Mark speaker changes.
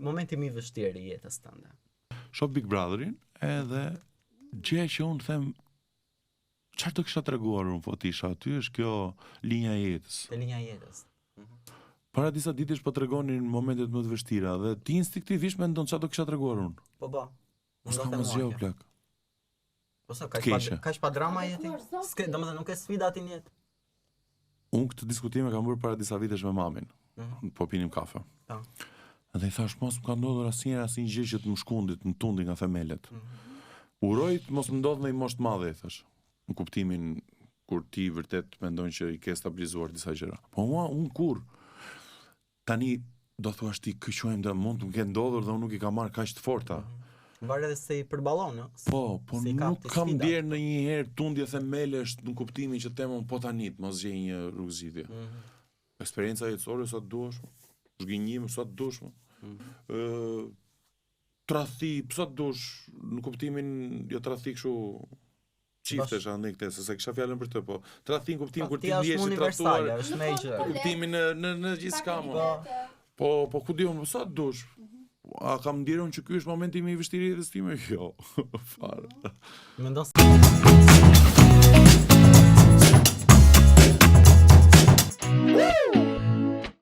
Speaker 1: Momenti më i vështirë i jetës tënde.
Speaker 2: Shoh Big Brotherin edhe gjëja që unë them çfarë do kisha treguar unë po të isha aty është kjo linja e jetës.
Speaker 1: Te linja e jetës.
Speaker 2: Para disa ditësh po tregonin momentet më të vështira dhe ti instinktivisht mendon çfarë do kisha treguar unë.
Speaker 1: Po po.
Speaker 2: Po s'kam asgjë o plak.
Speaker 1: Po sa kaq pa kaq pa drama je ti? S'ke, domethënë nuk ke sfida ti në jetë.
Speaker 2: Unë këtë diskutim e kam bërë para disa vitesh me mamin. Mm -hmm. Po pinim kafe.
Speaker 1: Po.
Speaker 2: Dhe i thash mos më ka ndodhur asnjëherë asnjë gjë që të më shkundit, të më tundi nga themelet. Mm -hmm. Uroj të mos më ndodhë në një moshë të madhe, i thash. Në kuptimin kur ti vërtet mendon që i ke stabilizuar disa gjëra. Po mua unë kur Tani do thuash ti kë quajmë dhe mund të më ketë ndodhur dhe unë nuk i kam marrë kaq të forta. Mm
Speaker 1: -hmm. Varet edhe se i përballon, ëh.
Speaker 2: Po, po si nuk kam ndjerë ndonjëherë tundje themelesh në kuptimin që them unë po tani të mos gjej një rrugëzgjidhje. Mm -hmm. Eksperienca jetësore sa të duash, zhgënjim sa të duash. Mm -hmm. Ë tradhti sa të duash në kuptimin jo tradhti kështu çiftesh andej këtej, se s'e kisha fjalën për të, po tradhti në kuptim kur ti ndihesh i
Speaker 1: tradhtuar. Është
Speaker 2: me gjë. Në kuptimin në në në gjithçka mo. Po. Po, po ku di unë, sa të dush. A kam ndjerë unë që ky është momenti më i vështirë i jetës time? Jo, fare.
Speaker 1: Mendon se...